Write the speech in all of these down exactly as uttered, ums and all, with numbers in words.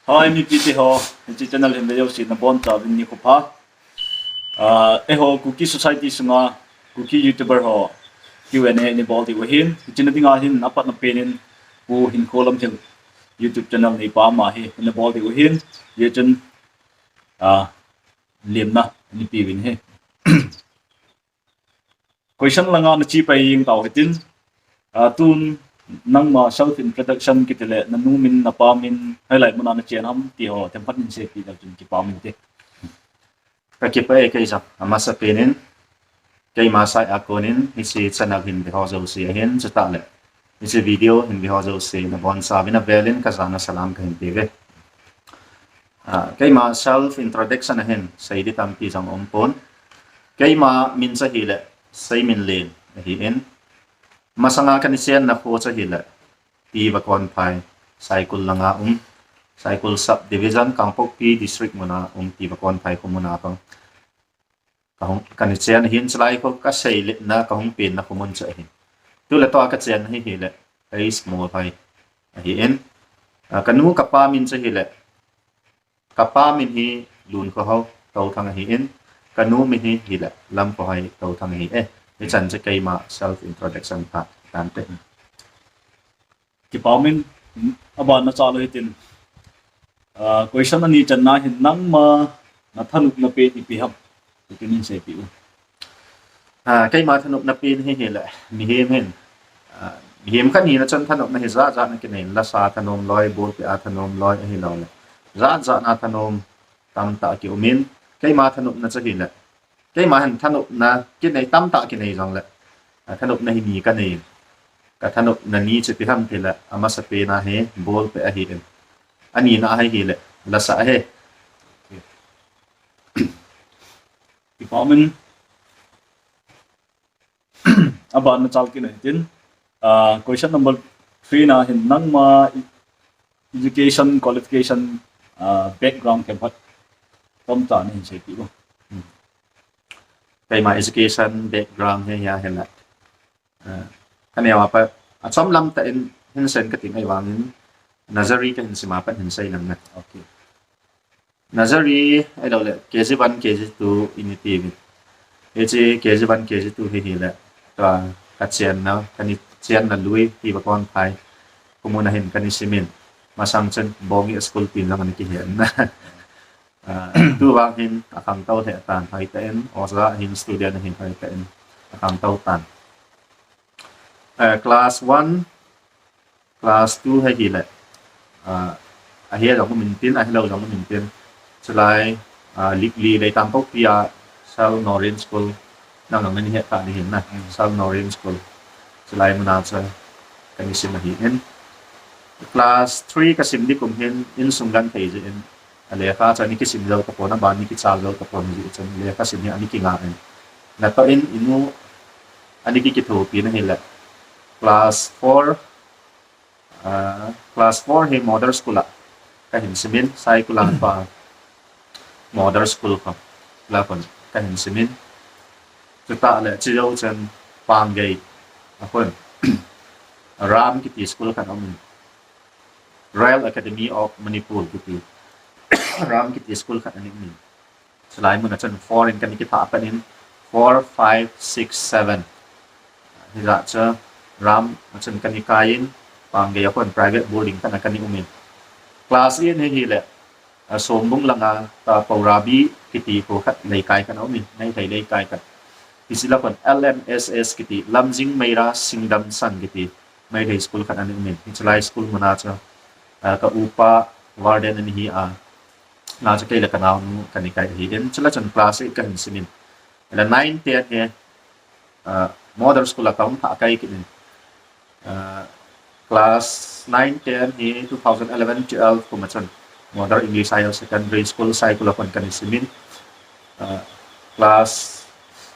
Hi, mipite ho, hiche channel hin ve jouse nabonchauvin nikho pha. Ah, eiho Kuki Society sunga Kuki YouTuber ho Q and A nibol diu ahin. Hiche na dinga hin apatna pen in Pu Hinkho Lamhil YouTube channel neipa ama hi nabol diu ahin. Hijeh chun, ah, lemna neipeh uvin ahi. Question langa nache pai jeng tau hitin, ah, tun nangma self introduction kiti le nanu min, napa min, hoilai muna nachen ham ti ho themkhat hin seipeh leu chun kipa um inte. Ka kipah e kei jong, amasapen in keima side a kon in hiche channel hin ve ho jouse ahin, chutah le hiche video hin ve ho jouse nabonchauvin avel in kajana salam kahin pe uve. Ah, keima self introduction a hin sei ding tampi jong um pon. Keima min chu ahile Seiminlen ahin, masanga kana chenna kho chu ahile T. Vakonphai, Saikul langa um, Saikul Sub Division, Kangpokpi District muna um, T. Vakonphai kho muna kon. Kahung, kana chen ahin, chulai kho kasei letna, kahung penna kho mun chu ahin. Tule tua kachenna hi hile East Molhoi ahin. Ah, kanu kapa min chu ahile, kapa min hi Lunkhohao Touthang ahin, kanu min hi hile Lamkhohoi Touthang ahi e. Hichan chu keima self introduction pha tante. Kipa um in, aban nachal u hitin. Ah, question ani channa hin nangma nathanopna pen ipi ham? Hitin hin seipeh u. Ah, keima thanopna pen hi hile, mihem hin. Ah, mihem khat hina chun thanopna hi jat jat na kinei, lasa thanom loi, bolpeh a thanom loi, ahilouleh jat jat na thanom tamtah kium in, keima thanopna chu hile, keima hin thanopna kinei tamtah kinei jongle, ah, thanopna hi ni kanei in. Kathanopna ni chu ipi ham tile, amasapen a hi bolpeh ahin. Anina a hi hile lasa ahi. Kipa um in, aban nachal kit u hitin. Ah, question number three na hin nangma education qualification, ah, background themkhat chomcha nahin seipeh u. Keima education background hi ahile, ah, kaneo a pat, achom lam tah in hin sei kati ahivangin, nursery kahin sima pat hin sei lang na. Okay. Nursery, ahilouleh K G one, K G two ini tiuvin. Hiche K G one, K G two hi hile, ka, kachenna, kana chenna lui T. Vakonphai kho muna hin kana simin. Masang chun Bongi school tin jong ana kihen na. Ah, tuvang hin akhangtou lheh tan, hoitah in, oja hin student ahin hoitah in akhangtou tan. Ah, class one, class two hi hile, ah, ahe jong um intin, ahilou jong um intin. Chulai, ah, Likli Leitamkokpi a Sal Norin School, nang jong nahet kha ding ahin na. Sal Norin School. Chulai muna chu kana sim ahin. Class three kasim ding kum hin insung genthei jeh in, alekha chu ana kisim jou tapon, aban ana kichal jou tapon, hijeh chun lekha sim hi ana kinga in. Natoh in inu ana kikithopi na hile. Class four, ah, class four hi model school a kahin simin, Saikul a pa model school kho, la kon kahin simin. Chutah le chujou chun Pangei a kon Ram kiti school khat aumin, Royal Academy of Manipur kiti, Ram kiti school khat ana umin. Chulai muna chun four in kana kithah pat in, four, five, six, seven. Hijeh chun Ram a chun kana kai in, Pangei a kon private boarding khat a kana umin. Class eight hi hile, ah, Sombung langa ta Pourabi kiti kho khat leikai khat aumin, Meitei leikai khat. Hiche la kon L M S S kiti, Lamjing Meira Singdam Sangh kiti, Meitei school khat ana umin. Hiche lai school muna chu, ah, ka upa warden ana hi a, la chu kei le ka naonu kana kai ahin. Chule chun class eight kahin simin. Ahile nine, ten hi, ah, model school a kahung thah kai kit in. Ah, class nine, ten hi two thousand eleven, twelve kum a chun Model English Higher Secondary School Saikul a kon kana simin. Ah, class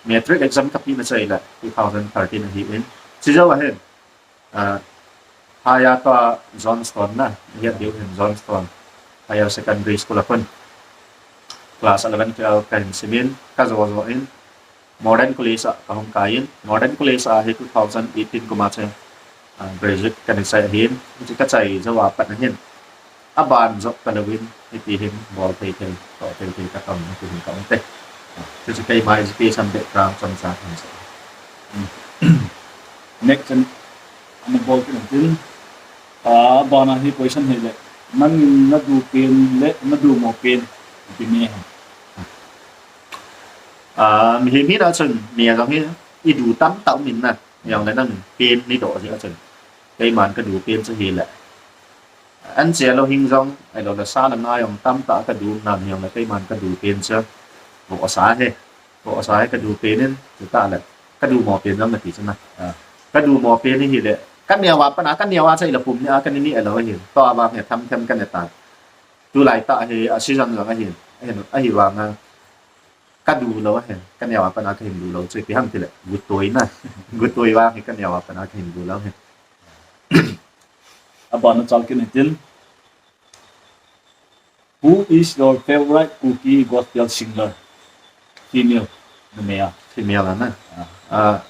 matric exam kapehna chu ahile two thousand thirteen ahin. Chujou ahin, ah, Haya toh Johnstone na, ihet diu hin Johnstone Higher Secondary School a kon class eleven, twelve kahin simin, kajo jo in, Modern College a kahung kai in, Modern College a hi two thousand eighteen kum a chu, ah, graduate kana chai ahin, hiche kachai jou a pat ahin. aban jop kalouvin, hiti hin bol thei thei, toh thei thei katong, hiti hin kaum te. Chuche keima education background chomcha kahin sei. Next, ana bol kit intin, abana hi question hi le, nangin nadu pen le nadu mo pen ipi me ham? Ah, mihem hina chun, mi ajong hi, idu tamtah um in na, jongle nangin pen neidoh jeh a chun, keiman kadu pen chu hile, anche lou hing jong, ahilou le sa le nga jong tamtah kadu um nan, hijongle keiman kadu pen chu, vohsa hi, vohsa hi kadu pen in, chutah le, kadu mo pen jong nati chu na. Kadu mo pen hi hile, kaneo a pat a, kaneo a chu ahile pum ni a kana neh lou ahin, tua vang hi themthem kaneh tan. Tulai tah hi a season jong ahin, ahin, ahivanga kadu lou ahi, kaneo a pat a kahin du lou chu ipi ham tile, gutoi na, gutoi vang hi kaneo a pat a kahin du lou ahi. Abana chal kit intin, who is your favorite Kuki gospel singer? Female, numei a. Female a na. Ah,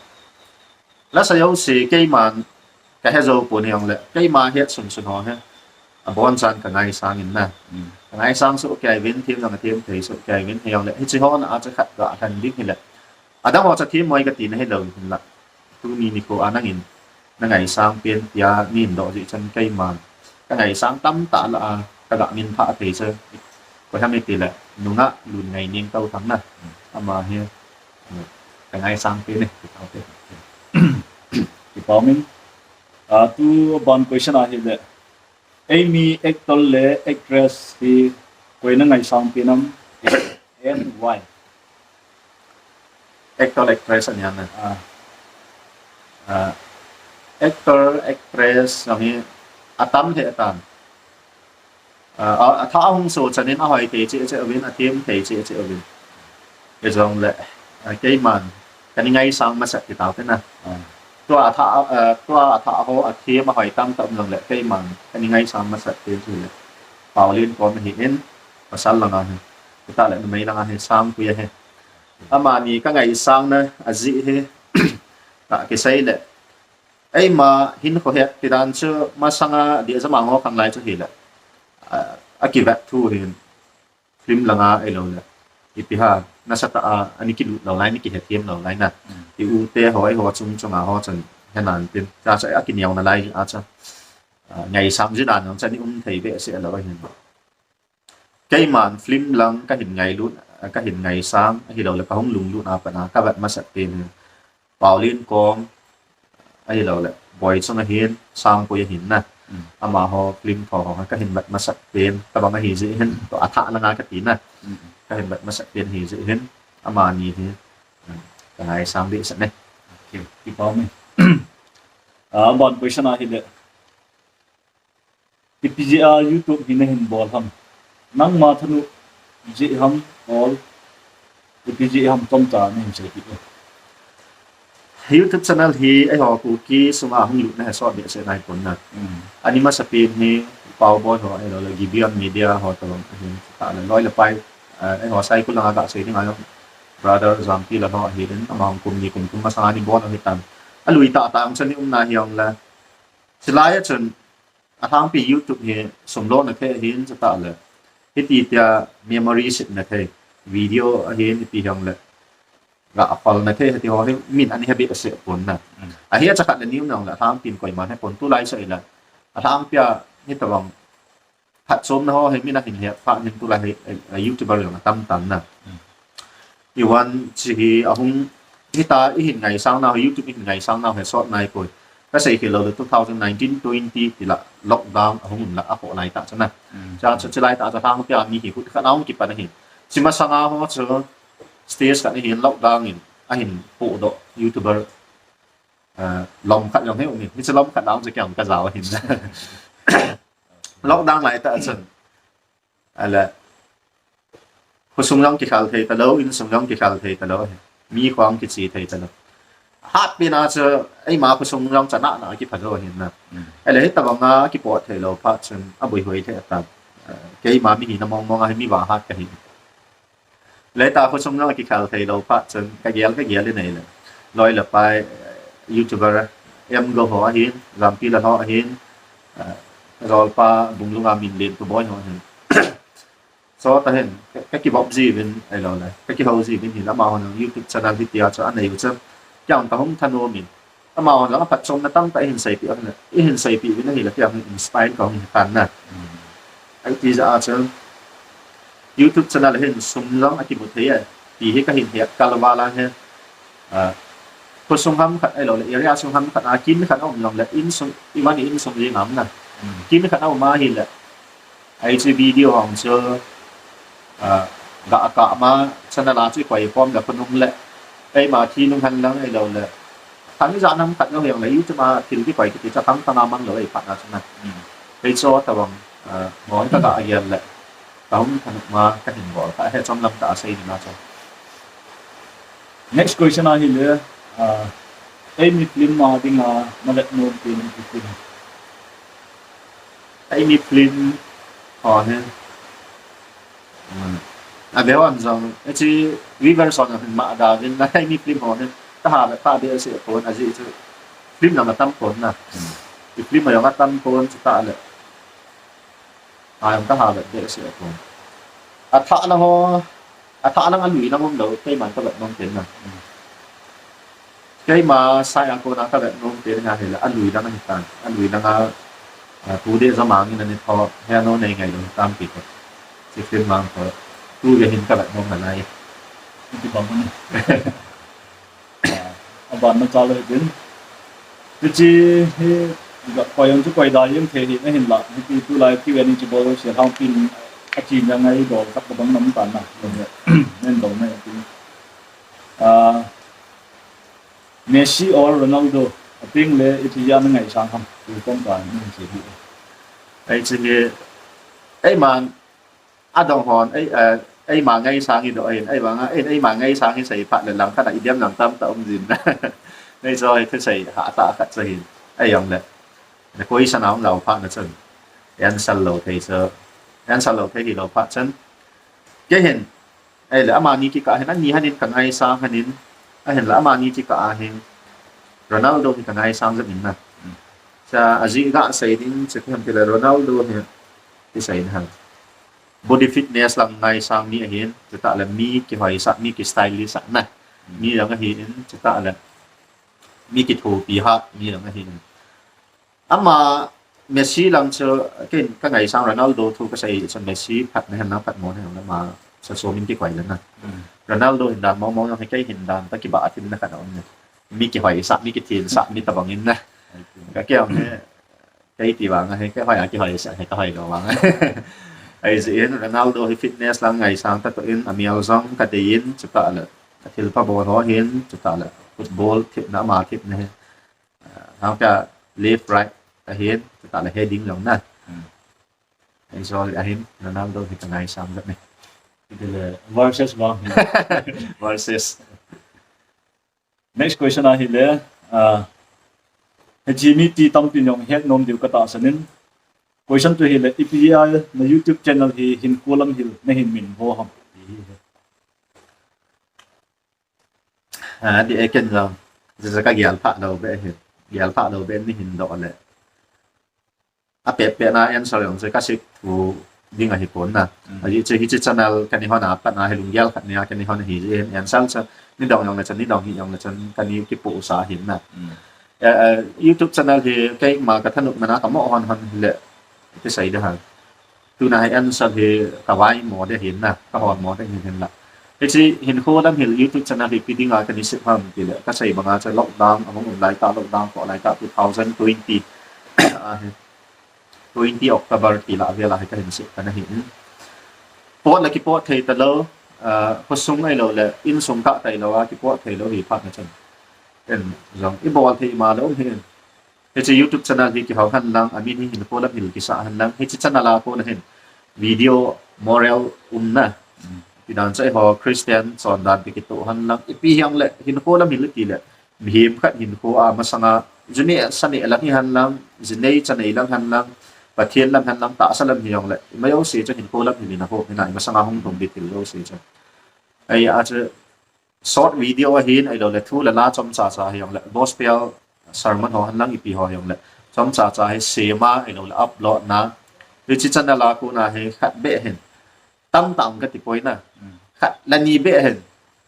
lasa jouse keiman kahe jou pon hijongle, keima het sunsun ho hi abonchan kangaisang in na. Kangaisang sohkei uvin, them jong athem thei sohkei uvin, hijongle hiche ho na a chu khat galhen ding hile, adang ho chu them moi kati na hilou hinla, tuni nikho a nangin nangaisang pen tia neihin doh jeh chun keiman kangaisang tamtah lah a kaga minthah thei chu, koi ham itile, nungah Lunngaining Touthang na, ama hi kangaisang pen e, ti taute. Kipah umin. Ah, tu aban question ahile, eimi actor le actress hi koi nangaisang pen ham, and why? Actor, actress ania na. Ah, actor, actress jong hi atam lheh tan. Ah, athah ahung so chan in ahoi thei cheh cheh uvin, athem thei cheh cheh uvin. Hijongle, ah, keiman kana ngaisang masat ti taute na. Tua athah, ah, tua athah ho athem ahoi tamtah um jongle keiman kana ngaisang masat te chu le, Paolen Kom ahin, pasal langa hi. Chutah le numei langa hi Sangpui ahi. Amani kangaisang na ajeh hi, ka kisei le, eima hinkho het ti dan chu masanga dehjamang ho khanglai chu hile, akivet thu hin, film langa ahilou le, ipi ham, nasatah a ana kilut lou lai, ana kihethem lou lai na. I u te ho, eiho chung chunga ho chun henan tin, chua chu akineo nalai a chu, ah, ngaisang ji dan jong chu ana um thei behseh lou ahin. Keiman film lang kahin ngailut, kahin ngaisang, ahilou le kahung lunglut a pat a kavet masat pen hi, Paolen Kom, ahilou le Boichung ahin, Sangpui ahin na. Amaho film tho ho kahin vet masat pen tobang ahi jeh hin, tua athah langa kati na, kahin vet masat pen ahi jeh hin, amani hi kangaisang behseh e. Kipah ume. Ah, aban question ahile, ipi jeh a YouTube hi nahin bol ham? Nangma thanop jeh ham, or ipi jeh ham, chomcha nahin seipeh in. YouTube channel hi eiho Kuki sunga hung lutna hi sot behseh nai pon na. Ani masapen hi Paoboi ho, ahilou le Gibeon Media ho tobang ahin, chutah le loi le pai, eiho Saikul langa gasei dinga jong brother Jampi Lal ho ahin, ama hung kum ni kum thum masanga ana bol u ahitan. Alui tahtah jong chu ana um na hijongle, chulai a chun alhangpi YouTube hi sum lona thei ahin, chutah le hiti tia memory setna thei video ahin, ipi hijongle ga phalna thei hiti ho hi min ana he behseh pon na. Ahi a, chakhat le ni um jongle alhangpin koiman hepon, tulai chu ahile, alhangpia hitobang phatchomna ho hi min ahin het phat hin tulai hi, eh, YouTuber jong atam tan na. Ivan chi hi ahung, hita ihin ngaisang nau, YouTube ihin ngaisang nau hi sot nai poi. Kasei khel lou le two thousand nineteen twenty ti la lockdown ahung um la, akhoh lai tah chu na. Chua chu chulai tah chu alhangpia mi hi kut khat a hung kipan ahin. Chi masanga ho chu stage khat ahin lockdown in ahin pohdoh YouTuber, ah, lom khat jong hi um in. Hiche lom khat a chu kei jong kajao ahin. Lockdown lai tah chun, ahile, khosung jong kikhel thei talou, insung jong kikhel thei talou, mi khong kiche thei talou. Hatpen a chu eima khosung jong chu ana ana kipha jou ahin na. Ahile hitobanga kipot theilou phat chun aboi hoi thei tan. Ah, keima mi hina mong mong a hi mi vanghat kahi. Leta khosung jong kikhel theilou phat chun kagel kagel in ahile, loi le pai, eh, YouTuber, M Go ho ahin, Jampi Lal ho ahin, eh, Jolpa Bunglunga min len tu boi ho hin. So tahin, ka, ka kibop jiuvin, ahilou le, ka kihou jiuvin hi, amahon YouTube channel hi tia chu anei u chun. Kei jong ka hung thanom in. Amahon jong aphatchomna tamtah eihin seipeh uvin, eihin seipeh uvin ahile, kei jong inspire ka hung hi tan na. Ahi ti jeh a chun, YouTube channel hin sum jong akimu thei e. Ti hi ka hin het kal val a hi. Ah, khosung ham khat ahilou le, area sung ham khat a, kin khat a um jong le, insung, i van insung jeng a um na. Kin khat a um ahile, Hiche video hung chu, ah, ga kah ma, channel a chu i koi khom le khonung le, keima thi nung hen lang ahilou le, khat ni ja nam khat lou hijongle, YouTube a thil kikoi kiti chu thangthang a mang lou ahi phat na chu na. Hiche tobang, ah, mo ka ga gel le, ka hung thanop ma ka hin bol ka he chom lam ta sei ni na chu. Next question ahile, ah, eimi film a dinga na vet nom pen film. Eimi film ho hi, um, a veu an jong, hiche viewers hon hin ma da vin na eimi film ho hi, ka ha vet pha behseh pon, ajeh chu film jong atam pon na. I film jong atam pon, chutah le. A jong ka ha vet behseh pon. Athah lang ho, athah lang alui lang um lou, keiman ka vet nom pen na. Keima side a kona ka vet nom pen nga hile, alui lang ahi tan. Alui lang a, ah, tu de ja mang in ani tho, he no nei ngai lou tampi ko. Chi film mang ko. Tu ge hin ka vet nom na lai. Ti bang ni. Ah, aban na cha lou din. Hiche hi, ga koi ang chu koi da yeng thei hi na hin la. Hiti tulai Q and A chi bol se hang pin a chi na ngai dol khat ka bang nam tan na. Nen dol na tin. Ah, Messi or Ronaldo, ating le iti ya na ngai sang ham. Tu kong ka ni se hi. Ai chi ni, ai man, adong hon, ei, eh, eima ngaisang hi doh ahin, ahivanga, ei, eima ngaisang hi sei phat le lang khat a idem lang tamtah um jin. Nei jo hi thusei hatah khat chu ahin, ahijongle. Na koi sa na um lou phat na chun. Answer lou thei chu. Answer lou thei hilou phat chun. Kei hin, ahile amani kikah hin, ani hanin ka ngaisang hanin, ahinla amani kikah a hin, Ronaldo hi ka ngaisang jep in na. Cha ajeh ga sei ding, chu ti ham tile Ronaldo hi, ti sei na ham. Body fitness lang ngaisang mi ahin, chutah le mi kihoisah, mi ki stylish sah na. Mi jong ahin, chutah le mi kithopi hat, mi jong ahin. Ama Messi lang chu, ken ka ngaisang Ronaldo thu ka sei, chun Messi phat na hen lang phat mo na hen lang ma, sa so min kikoi le na. Ronaldo hin dan mo mo jong hi kei hin dan, ta kiba atin na khat a um na. Mi kihoisah, mi kithinsah, mi tabang in na. Ka kei jong hi, Kei ti vang ahi, kei hoi a kihoi sah, kei ka hoi lou vang. Ahi jeh in Ronaldo hi fitness lang ngaisang tah toh in, amel jong ka dei in, chutah le, athil pha bol ho hin, chutah le, football thepna, ama thepna hi. Ah, hang ka left right ahin, chutah le heading jong na. Hmm. Ahi jeh ahin, Ronaldo hi ka ngaisang jep ne. Ti le, versus vang. Versus. Next question ahile, ah, hiche mi ti tampi jong het nom diu ka tahsan in. Question chu hile, ipi a na YouTube channel hi hinkho lamhil na hin min vo ham? Ah, di eken jong. Jeh a ka gel pha lou be hin. Gel pha lou be ni hin doh le. Apet pet na answer jong chu ka sik thu ding ahi pon na. Hmm. Ajeh chu hiche channel ka ni hon a pat na hi lunggel khat ni a ka ni hon ahi jeh in answer chu ni dong jong le chun, ni dong hi jong le chun ka ni kipu sa hin na. Hmm. Eh, eh, YouTube channel hi keima ka thanop man a ka mo hon hon le ti sei de ha. Tuna hi answer hi ka vai mo de hin na, ka hon mo de hin hin la. Hiche hinkho lamhil YouTube channel hi ipi dinga ka ni sep ham ti le, ka sei banga chu lockdown, ahung um lai tah, lockdown toh lai tah two thousand twenty. Ah, hi twenty October ti lah vel a hi ka hin sep ka na hin. Pot le kipot thei talou, ah, khosung ahilou le, insung kah talou a kipot thei lou hi phat na chun. En jong, i bol thei ma lou hin. Hiche YouTube channel hi kihou hen lang, amin hi hinkho lamhil kisah hen lang, hiche channel a kona hin video moral um na. Hmm. Ti dan chu eiho Christian chondan ti kitoh hen lang, ipi hijongle hinkho lamhil ti le, mihem khat hinkho a masanga, ju neh sa neh lang hi hen lang, ji nei cha nei lang hen lang, Pathen lam hen lang, tahsa lam hijongle, ima jouse chu hinkho lamhil in ahop hi na, i masanga hung dong ding thil jouse chu. Ahi a chu, short video ahin, ahilou le thu le la chomcha cha hijongle, gospel sermon ho hen lang ipi ho hijongle, Chomcha cha hi sem a, ahilou le upload na. Hiche channel a kona hi khat beh hin. Tamtah um kati poi na. Khat le ni beh hin.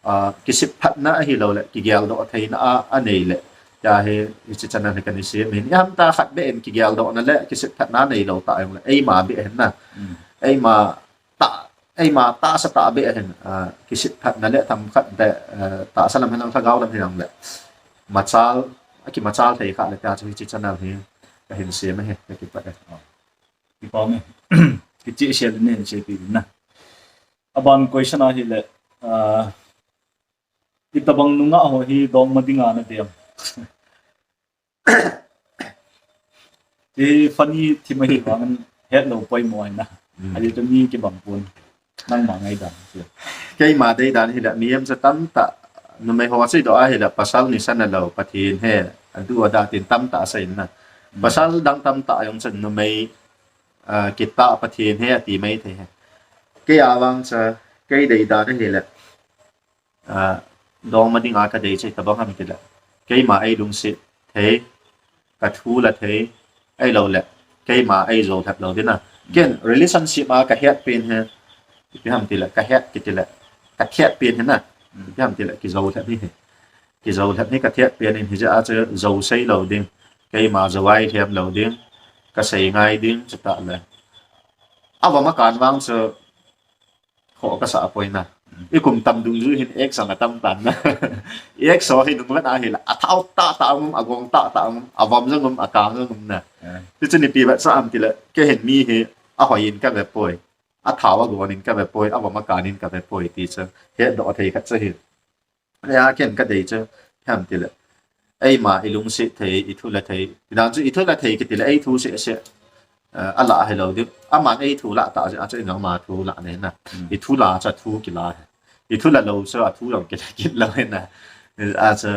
Ah, kisitphatna ahilou le, kigeldoh theina a, anei le. Tia hi, hiche channel hi kana sem hin. Ihamta khat beh hin kigeldohna le, kisitphatna neilou tah jong le. Eima beh hin na. Eima tah, eima tahsa tah beh hin, ah, kisitphatna le themkhat beh, ah, tahsa lam hinang lhagao lam hinang le. Machal, akimachal thei kha le tia chu hiche channel hi kahin sem ahi, kakipah e. Kipa me. Kicheh sel ne, sepi na. Aban question ahile, ah, itobang nungah ho hi dongma dinga nadei em? Ti funny thim ahi vangin hetlou poimo ahi na. Ajeh chu mi kibang pon. Nangma ngaidan chu. Keima deidan hile, mihem chu tamtah, numei ho chu idoh ahile, pasal nisan alou, Pathen he, adu ada tin tamtah asei na. Pasal dang tamtah jong chun numei, ah, kitah Pathen he ati mai thei e. Kei a vang chu, kei deidan ahile, ah, dongma dinga kadei chu itobang ham tile, keima eilungset thei, kathu la thei, ahilou le, keima eijou lhep lou ding na. Ken relationship a kahet pen hi, ipi ham tile, kahet kiti le, kathet pen hi na, ipi ham tile, kijou lhep hi. Kijou lhep hi kathet pen in hijeh a chu jou sei lou ding, keima jou ai lhem lou ding, kasei ngai ding, chutah le. Avom akan vang chu, khoh kasah poi na. Ikum tam dungjui hin ex jong atam tan na. Ex ho hi nungvet ahile, athao tahtah um, agong tahtah um, avom jong um, akang jong um na. Tichun ipi vetsah ham tile, kei hin mi hi, ahoi in kave poi. Athao agon in kave poi, avom akan in kave poi, ti chu hetdoh thei khat chu ahi. Ahia ken kadei chu, ipi ham tile, eima ilungset thei, ithu la thei. Tidan chu ithu la thei kiti le, eithu seh seh, eh, alah ahilou ding. Aman eithu lah tah jeh a chu, eima thu lah nei na. Ithu la chu athu kila hi. Ithu la lou chu athu jong kila kit lou hi na. Achu,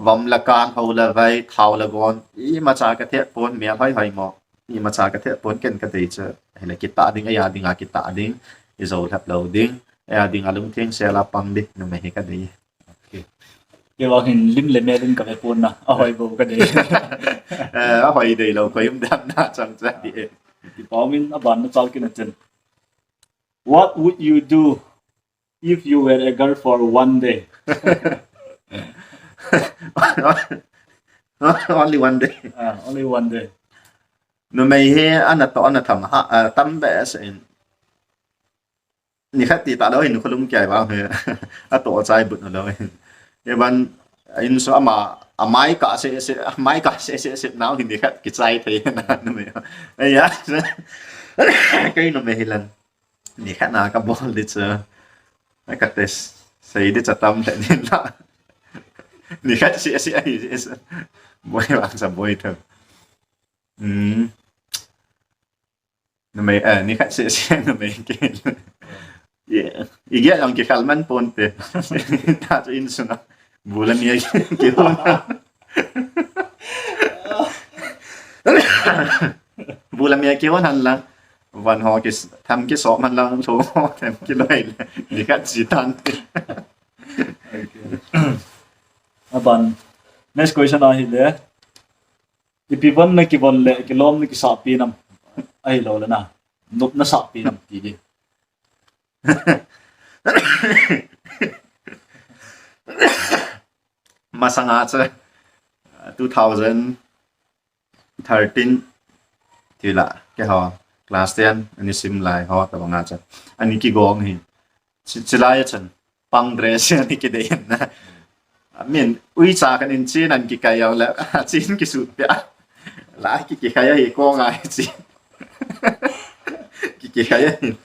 vom la kan, hou la vai, thao la gon, imacha kathet pon, mel hoi hoi mo. Imacha kathet pon, ken kadei chu, hile kitah ding, eia dinga kitah ding, ijou lhep lou ding, eia dinga lungtheng sel a pang ding, numei hi kadei. Kei vang hin lim le mel in kave pon na, ahoi bou kadei. Eh, ahoi deilou koi um dem na chang cha di e. Kipa umin, aban machal kit na chen. What would you do if you were a girl for one day? Only one day. Ah, only one day. Numei hi anatoh, anatham ha, ah, tam behseh in. Nikhat ti talou hin, kholung kiai vang hi. Atoh chai but nalou hin. Evan, insung ama, amai kah seh seh, amai kah seh seh seh nau hin nikhat kichai thei na numei. Eia. Kei numei hi lang. Nikhat na kabol di chu. Ka test. Sei di chu tam le ni la. Nikhat seh seh ahi seh seh. Boi vang sa boi tho. Hmm. Numei, eh, nikhat seh seh numei kei. Yeah. Igel jong kikhel man ponte. Tachu insunga. Bu le mia kihon. Bu le mia kihon hen lang. Van ho kis, tham kiso man lang, lou ho tham kiloi le. Nikhat seh tan. Okay. Aban. Next question ahile. Ipi von nakivon le, kilom nakisahpi nam. Ahilou le na. Nop nasahpi nam ti di. Masanga chu, two thousand thirteen tila, keiho, class ten, ani sim lai ho, tabanga chu. Ani kigong hi. Chi, chilai chun, pang dress ani kidei na. Min, uicha khat in chin an kikai jong le, chin kisut pia. La ki, kikhai ahi, kong a hi chin. Ki, kikhai ahi.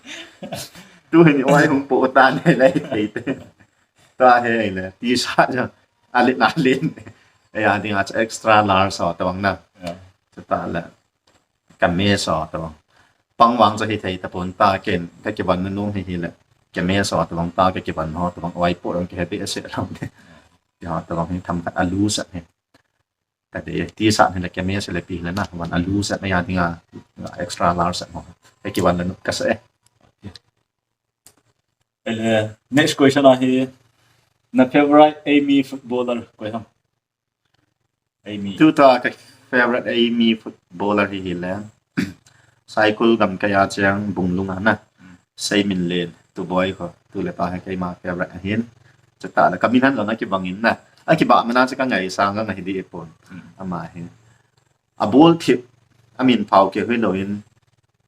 Tu hin oi hung po tan hi le thei te. Tua hi le, T-shirt jong. Alin, alin. Eia dinga chu extra large ho tabang na. Yeah. Chutah le. Ka mess ho tabang. Pang vang chu hithei tapon ta ken, kakivon nanom hi hile. Ka mess ho tabang ta kakivon ho tabang oi po dong kihe behseh lou ne. Ti ho tabang hi themkhat a loose hi. Kadei, T-shirt hile ka mess le ipi hile na, von a loose na eia dinga, extra large ho. Kakivon le nop kasa e. Ele, next question ahi, na favorite eimi footballer koi ham? Eimi. Tuta ka, favorite eimi footballer hi hile Saikul gamkai a cheng Bunglung a na. Seiminlen, Tuboi kho, tu le ta hi keima favorite ahin. Chutah le kamin han jong akibang in na. Akibah mana chu kangaisang jong ahi deh pon. Ama hi. Abol thip, amin phao keu hilou in,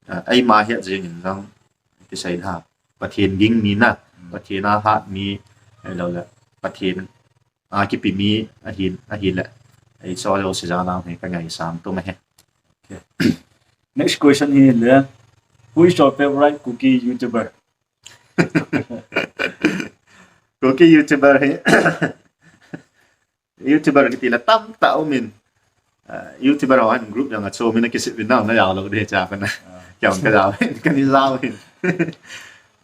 ah, eima het jeng in jong, kisei da. Pathen ging mi na, Pathen a hat mi, ahilou le, Pathen a kipe mi ahin, ahile. Eiso jouse jal a hi kangaisang tum ahi. Next question hi le, who is your favorite Kuki YouTuber? Kuki YouTuber hi, YouTuber kiti la tamtah umin. Ah, YouTuber ho an group jong a chu min a kisip vin na, na jao lou ding cha pa na. Kya ka jao, kani jao hin.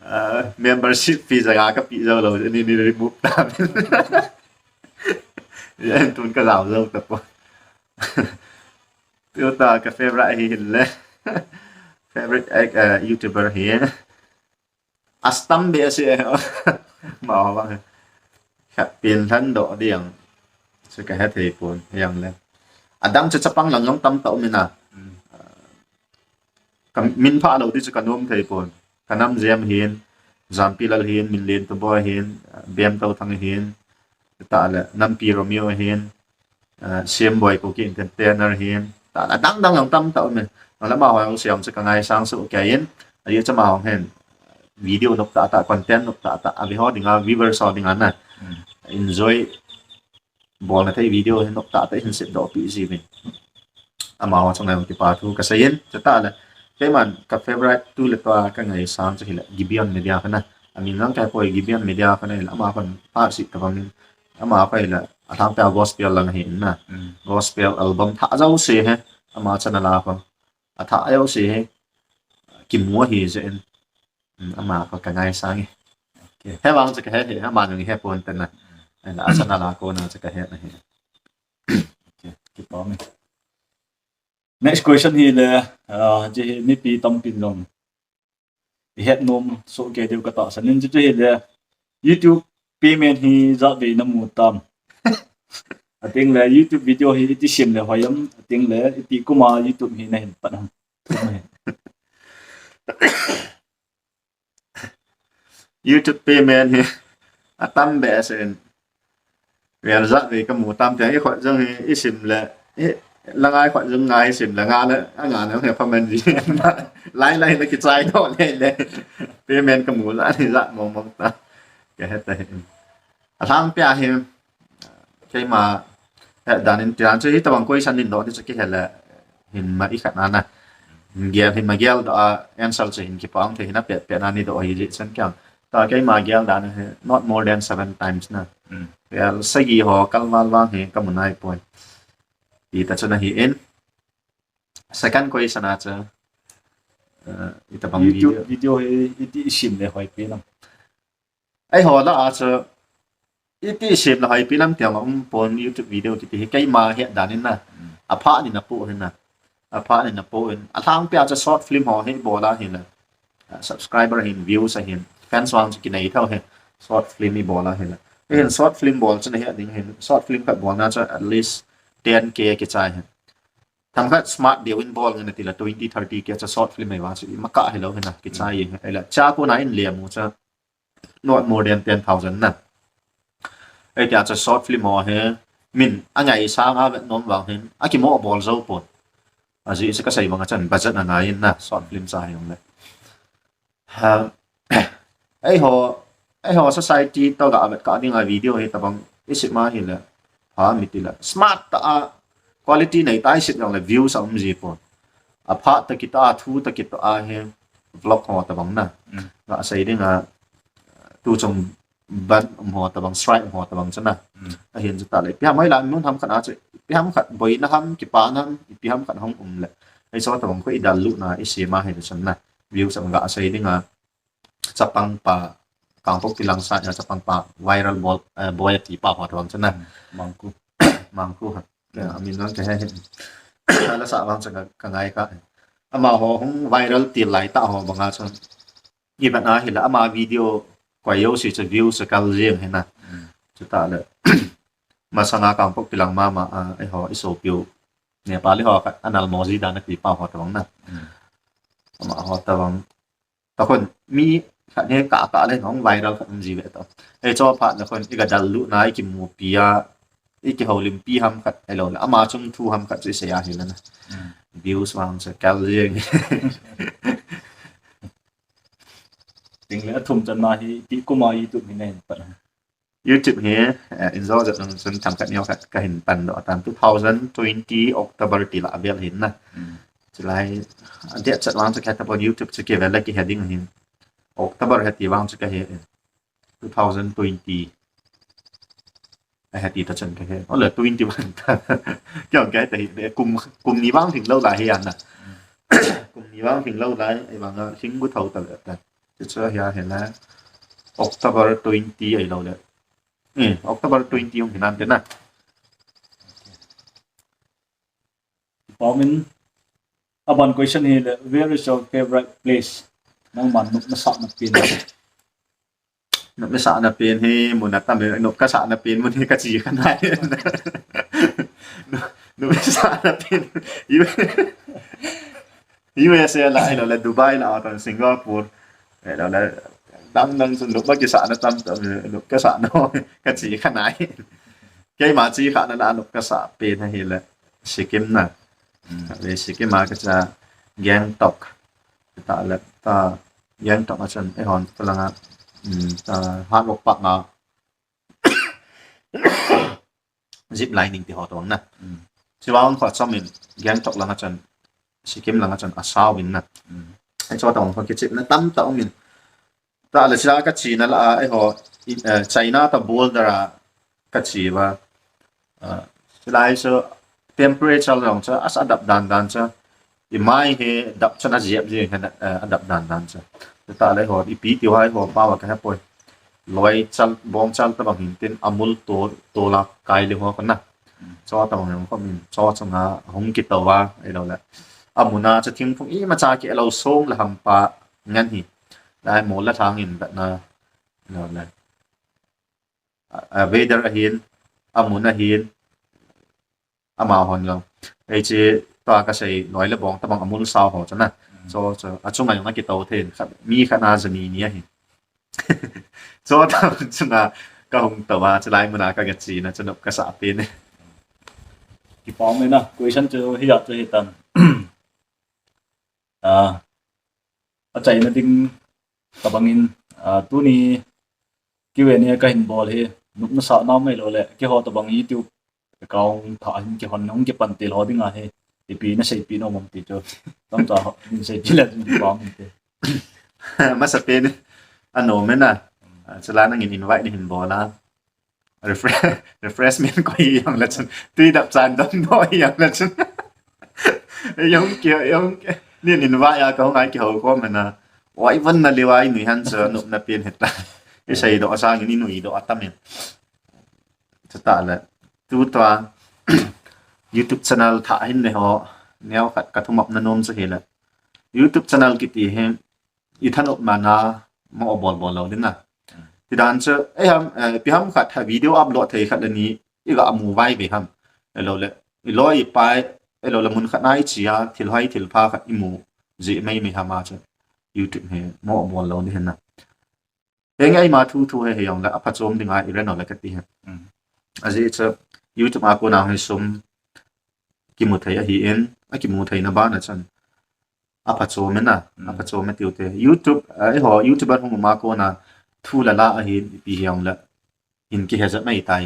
Ah, membership fee jong a kape jou lou, ni ni remove ta min. Ya, tun ka jao jou ta pon. Tua ka favorite hi hile. Favorite, eh, YouTuber hi. Astam be ase. Ma wa. Khat pin than do diang. Chu kahe thei pon, hiang le. Adang chu chapang lang jong tamtah umin a. Kamin pha lou ding chu kanom thei pon. Kanam Jem hin, Jampi Lal hin, Minlen Tuboi hin, Bem Touthang hin, tah le, Nampi Romeo hin, ah, Siam Boi Kuki Entertainer hin, tah le, adang dang jong tamtah umin. Nang le amaho siam chu kangaisang soh kei in, ajeh chu amaho hin video nop tah tah, content nop tah tah, ave ho dinga, viewers ho dinga na. Enjoy bolna thei video hin nop tah tah hin sep doh pi ji vin. Amaho chunga jong kipa thu kasei in, chutah le. Keiman ka favorite tu le tua kangaisang chu hile Gibeon Media kha na. Amin jong kahe poi, Gibeon Media kha na hile, ama khan pha si tabang in. Ama kha hile, alhangpia gospel lang ahi in na. Gospel album thah jouse hi, ama channel a kha. Athah jouse hi, kimu ahi jeh in. Ama kha kangaisang e. He vang chu kahe, he, ama jong he pon te na. Ahile, a channel a kona chu kahe na hi. Kipa me. Next question hi le, ah, hiche hi mipi tampin jong ihet nom soh kei diu katahsan in, hiche hi le, YouTube payment hi ijat vei namu tam? Ateng le, YouTube video hi iti sem le hoi am? Ateng le, ipi kum a YouTube hi nahin pan ham? YouTube payment hi atam behseh in. Vel jat vei kamu tam, tiang ikhut jong hi isim le, i, la ngai khut jong ngai, isim le nga le, anga le, he phaman ji. Lai lai na kichai doh le le. Payment kamu jat hi jat mong mong ta. Kahe ta hi. Alhangpia hi, keima, eh, dan in tiang chu hitabang question in doh ding chu kihe le, hin ma ikhat na na. Gel, hin ma gel doh a, answer chu hin kipah thei hin apet pet na ni doh hi jeh chun kiang. Ta keima gel dan hi, not more than seven times na. Vel sagi ho kalval vang hi kamu nai poi. Ti ta chu na hi in. Second question a chu, eh, itabang YouTube video. Video hi iti isim le hoi pi nam? Eiho lah a chu, iti isim le hoi pi nam tiang um pon YouTube video kiti hi keima het dan in na. Apha ni na pu hin na. Apha ni na pu in. Alhangpia chu short film ho hi bol a hin na. Ah, subscriber hin, views a hin. Fans vang chu kinei thou hi. Short film hi bol a hin na. Hin short film bol chu na het ding hin. Short film khat bol na chu at least ten K kichai hin. Themkhat smart deu in bol nge na ti le twenty, thirty K chu short film hi vang chu ima kah hilou hin na. Kichai hin. Ahile, cha ko na in le mu chu. Not more than ten thousand na. Ei tia chu short film ho hi, min, angaisang a vet nom vang hin, akimo bol jou pon. Ajeh chu kasei vang a chun budget angai in na, short film cha hi jong le. Ha, eiho, eiho society toh ga vet kah ding a video hi tabang, isim a hi le, ha, mi ti le. Smart tah a, quality nei tah a isim jong le views a um ji pon. Apha tah kit a, thu tah kit a hi, vlog ho tabang na. Ga sei ding a, tu chung ban um ho tabang, strike um ho tabang chu na. Ahin chu ta le. Ipi ham hoi la, mun ham khat a chu, ipi ham khat boina ham, kipana ham, ipi ham khat hung um le. Eiso tabang khu idal lu na, isem a hi le chun na. Views a ga sei ding a, chapang pa, Kangpokpi lang sa, ya chapang pa, viral bol, eh, boi ati pa ho tabang chu na. Mangku. Mangku ha. Amin lang kahe hin. Ala sa vang chu ka, kangai kha. Amaho hung viral til lai tah ho bang a chu. Iban a hi la ama video koi jouse chu views a kal jeng hi na. Chu ta le. Masanga Kangpokpi lang mama a, eiho, isopiu. Nepali ho khat anal moji dan a kipa ho tabang na. Ama ho tabang. Ta khun mi khat he ka ka le nong viral khat um ji ve ta. Ei cho phat na khun i ga dal lu na i kimu pi a i ki haulim pi ham khat ei lo le ama chung thu ham khat chu i sei a hi le na. Views vang se kal jeng. Ting le athum chan na hi ti kuma YouTube hi na hin pat. YouTube hi, eh, in zo zat nang chun themkhat neo khat ka hin pan doh tan two thousand twenty October ti la avel hin na. Chulai, a date chat vang chu ka ta pon YouTube chu kivel la kihe ding hin. October he ti vang chu ka he in. Two thousand twenty. A he ti ta chan ka he. Ole twenty one ta. Kya ka he ta hi, kum, kum ni vang hin lo la hi an na. Kum ni vang hin lo la, ei vang a hing bu thau ta le ta. Chu chu hi a he la. October twenty ei lo le. Eh, October twenty hung hin an te na. Paumin, aban question hi le, where is your favorite place? Nangman nop na sah na pen. Nop na sah na pen hi, mun a tam, nop ka sah na pen, mun hi ka chi ka nai. Nop, nop na sah na pen. U-, U S A la, ei lo le, Dubai la, aw, Singapore. Ei lo le, dang dang chun nop ma ki sah na tam tam, nop ka sah na, ka chi ka nai. Keima chi kha na la nop ka sah pen hi le Sikkim na. Le Sikkim a ka cha Gangtok. Ta le ta Gangtok a chan ei hon ta langa, mm, ta Hard Rock Park a zip lining ti ho tong na. Chivang kho chom in Gangtok langa chan Sikkim langa chan a sao in na. Ei cho tong kho kichip na tam ta um in. Ta le sila ka chi na la a, ei ho, i, eh, China ta border a ka chi va. Ah, sila i so temperature long cha as adap dan dan cha. I mai he dap chan a ziap ziap he, eh, adap dan dan cha. Ta le ho, i pi ti hai ho pa va ka he poi. Loi chal, bong chal ta bang hin tin, amul to, to la kai le ho ka na. Cho ta bang hin ko min, cho chang a hung ki to va, ei lo le. Amuna cha thing phung i ma cha ki lo som la ham pa ngan hi. Lai mo la thang in ba na, ei lo le. A, a weather a hin, amun a hin, ama hon jong. Ei chi, tua ka sei, noi le bong, tabang amul sao ho, chana. Mm. So, so, a chunga jong a ki to thei, khat, mi khat na jani ni a hin. So, ta chunga ka hung to a, chulai muna ka ga chi na, chanu ka sa pe ne. Ki pau me na, question chu hi ya chu hi tan. Ah, a chaina ding tabangin, ah, tuni Q and A ka hin bol hi, nop na sa na mai lo le, keiho tabang YouTube account tha hin kihon hung kipan til ho ding ahi, ipi na seipi nom am ti chu, tamtah ho, hin seipi le ding pam te. Masa pen, a nom e na, ah, chulai nangin invite na hin bol a. Refre-, refreshment ko hi jong le chun. Tui dap chan dong do hi jong le chun. Jong ki, jong ki. Nin invite a ka hung ai kihou khom e na. Oi von na le vai nui han chu nop na pen heta. I sei doh a sang in i nui doh a tam in. Chu ta le. Tu tua YouTube channel tha hin le ho. Neo khat ka thumop na nom chu hi le. YouTube channel kiti hi. I thanop na na mo bol bol lo ding na. Ti dan chu, eh, ham, eh, ipi ham khat tha video upload thei khat le ni, i ga mu vai ve ham. Ei lo le, i loi i pai, ei lo le mun khat na i chi a, thil hai thil pha khat i mu ji mai mai ham a chu. YouTube hi mo bol lo ding hin na. Henge, eima thu thu he he jong le, a phachom ding a i ren o le ka ti he. Mm. A ji chu, YouTube a kona hi sum kimu thei ahi in, a kimu thei na ban a chun. A phachom e na, a phachom e tiu te. YouTube, eh, eiho, YouTuber hung um a kona thu la la ahin, ipi hi jong le, hin kihe jat mai tai.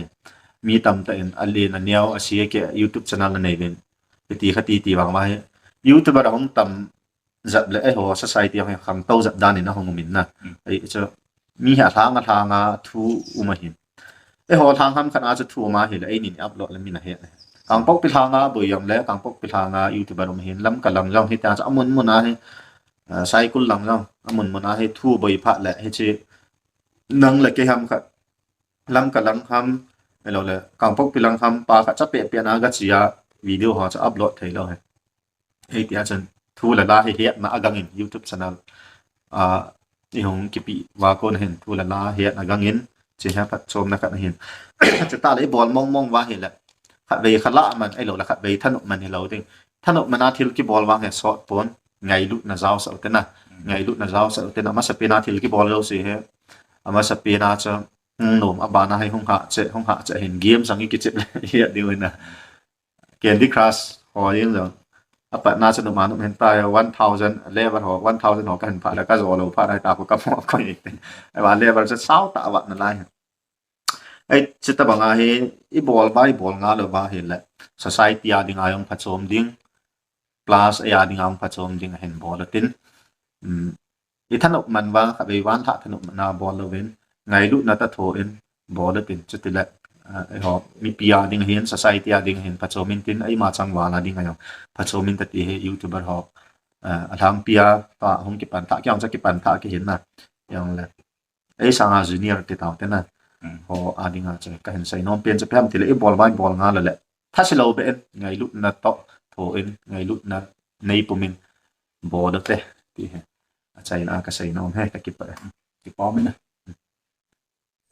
Mi tamtah in, a len a neo, a si a ke, YouTube channel a nei ven. Ti kha ti ti vang va hi. YouTuber a hung tam jat le, eiho, society a hung khang to jat dan in a hung um in na. Mm. Ei, chu, mi hi a lhang a lhang a thu um ahin. Eiho lhang ham khat a chu thu um ahi le, ei nin upload le min a he. Kangpokpi lhang a boi jong le, Kangpokpi lhang a YouTuber um ahin, Lamka lang jong hi ta chu a mun mun a hi, ah, Saikul lang jong a mun mun a hi thu boi phat le, hi chi nang le kei ham khat, Lamka lang ham, ei lo le, Kangpokpi lang ham pa khat cha pe pe na ga chi a video ho chu upload thei lo he. Ei ti a chun thu le la hi hetna a gang in YouTube channel. Ah, i hung kipi va kon hin thu le la hetna gang in chi he phachom na khat hin. Chu ta le i bol mong mong va hi le. khatvei khala man, ahilou le khatvei thanop man hilou ding. Thanop man a thil kibol vang hi sot pon, ngailutna jaosah u te na. Ngailutna jaosah u te na, amasapen a thil kibol jouse hi. Amasapen a chu, hung nom, abana hi hung hah cheh, hung hah cheh hin game sang i kichep le hi a ding u na. Candy Crush ho jeng jong. Apatna chu numa num hen ta, one thousand level ho, one thousand ho kahin phat le kajo lou phat a ta ko kamo ko ni. Ahivang level chu sao tah a vat nalai. Ei, chuti banga hi, ibol ba, ibol nga lou ba hile, society a dinga jong phachom ding, plus ei a dinga jong phachom ding ahin bol u tin. Um, ithanop man uva, khatvei vanthat thanop man a bol louvin, ngailutna tah tho in bol u tin, chutile, ah, eiho, mipi a ding hin, society a ding hin phachom in tin, eima changval a dinga jong phachom in tati hi YouTuber ho, ah, alhangpi a, pa hung kipan tha, kei jong chu kipan tha kihin na, jong le. Ei sanga junior ti tau te na. Ho a dinga chu kahin sei nom pen chu ipi ham tile ibol ba ibol nga lou le, thasilou beh in, ngailutna toh tho in, ngailutna nei pum in bol u te ti hi. Achaina a kasei nom hi, kakipah e. Kipa um e na.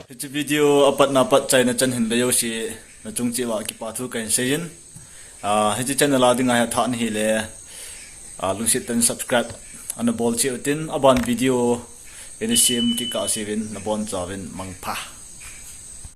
Hiche video apatna pat achaina chan hin le jouse nachung cheh uva kipa thu kahin sei in. Ah, hiche channel a dinga hi athah nahi le, ah, lungset tah in subscribe ana bol cheh u tin, aban video ina sem kit kah seuvin, nabonchauvin mangpha.